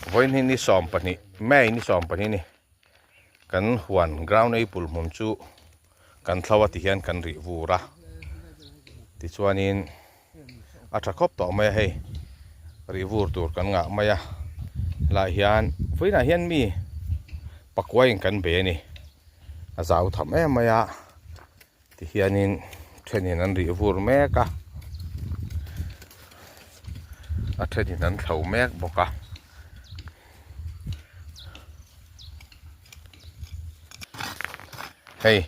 Vawiin ni 12 May ni 12 ni kan huan ground apple hmun chu kan thlo a ti hian kan rih vur a tichuanin a tha khawp tawh mai a hei rih vur tur kan ngah mai a helaiah hian vawiinah hian mi pakua in kan bei a ni a zau tham em mai a. Tihianin thenin an rih vur mek a, a thenin an thlo mek bawk a. Hei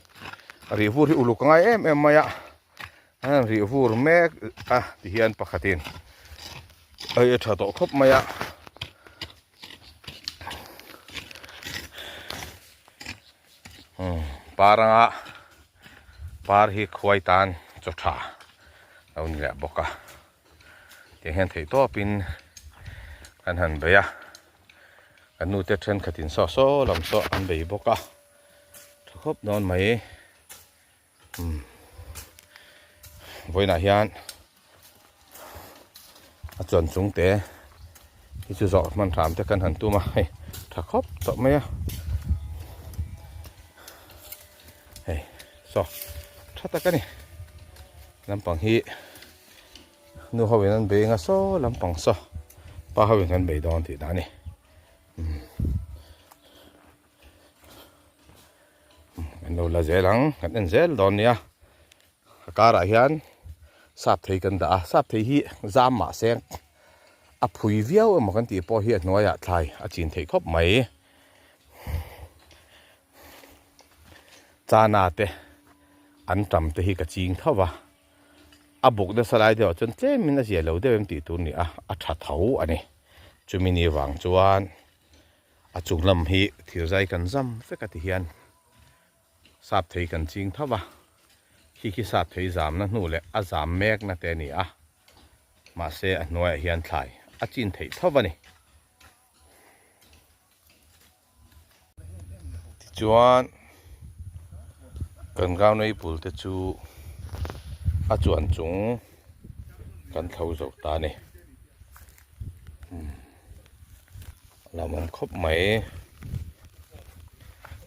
rih vur hi uluk a ngai em em mai a, an rih vur mek a tihian pakhatin hei a tha tawh khawp mai a. Par anga par hi khuai tan chaw tha lo ni leh bawk a tiang hian theih tawpin kan han bei a kan nu te thenkhatin saw saw lam saw an bei bawk a tha khawp dawn mai vawiinah hian a chuan chung te hi chu zawh hman hram te kan han tum a hei tha khawp tawh mai a hei saw tha tak a ni lampang hi nu ho in an bei anga saw lampang saw pa ho in an bei dawn tih dah a ni. Kan lo la zel ang kan en zel dawn nia a karah hian sap thei kan dah a sap thei hi zam mah se a phui viau emaw kan tih pawh hi a hnuaiah thlai a chin theih khawp mai chana te an tam te hi ka ching tho va a buk nasa lai deuhah chuan tlemin a zia lo deuh em tih tur a ni a a tha tho a ni chumi ni vang chuan. A chung lam hi thirzai kan zam vek a ti hian sap thei kan ching tho va, khi khi sap thei zamna hnu leh a zam mekna te a ni a, mahse a hnuaiah hian thlai a chin theih tho va ni. Tichuan kan ground apple te chu a chuan chung kan thlo zo ta a ni. Lam awm khawp mai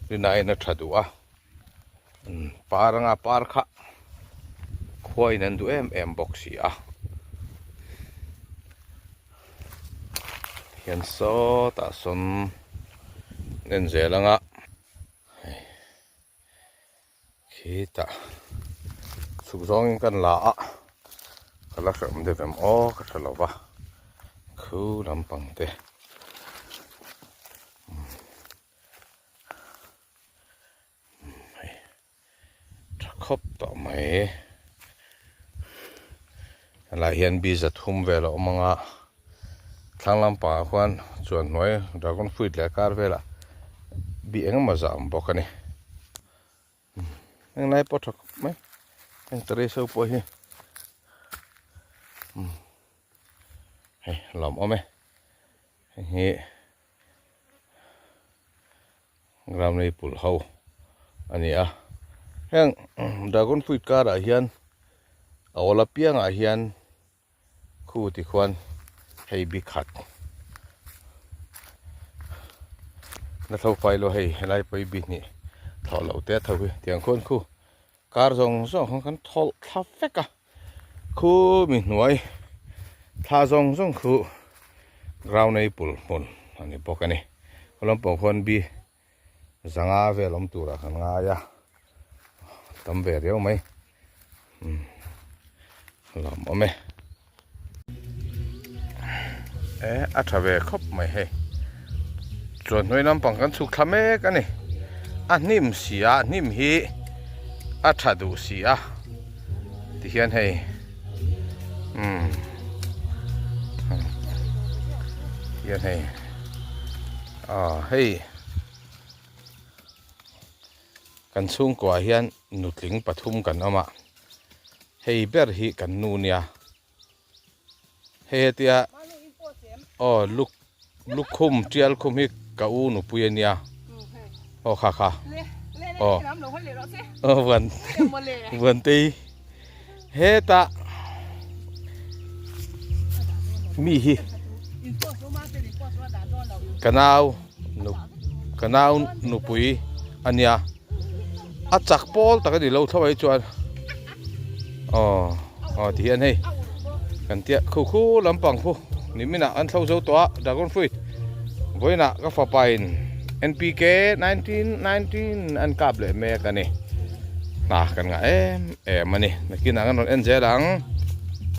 rinaiin a tha duh a par anga par kha khuain an duh em em bawk si a hian sawtah sawn en zel anga hei khitah chhuk zawngin kan la a ka la hrehawm deuh em aw ka hre lo va khu lampang te hei tha khawp tawh mai helaiah hian biza thum vel a awm ang a thlang lampangah khuan chuan hnuai dragon fruit leh kar velah bi engemaw zah a awm bawk a ni heng lai pawh tha khawp mai heng terrace ho pawh hi hei lawmawm e heng hi Ramlei pulh ho a ni a heng dragon fruit karah hian a awl apiangah hian khu ti khuan hei bi khat la tho fai lo hei helai pawh hi bi hnih thlawh loh te a tho hi tiang khuan khu kar zawng zawng khan kan thawlh thla vek a khu mi hnuai thla zawng zawng khu ground apple hmun a ni bawk a ni khaw lampang khuan bi zanga vel awm turah kan ngai a tam ve riau mai umm lawm awm e e a tha ve khawp mai hei chuan hnuai lampang kan chhuk thla mek a ni a hnim si a hnim hi a tha duh si a tihian hei umm hian hei ah hei kan chhungkuah hian nutling pathum kan awm a hei ber hi kan nu nia hei hetia aw luk lukhum tial khum hi ka u nupui a nia aw kha kha aw aw van van tei hetah mi hi. Ka nau nu ka nau nupui a nia a chak pawl tak a ni lo thlauh ai chuan aw aw ti hian hei kan tia khu khu lampang khu nimin ah an thlo zo tawh a dragon fruit vawiinah ka fapa in N_P_K 1919 an kap leh mek a ni hna kan ngah em em a ni nakinah kan rawn en zel ang.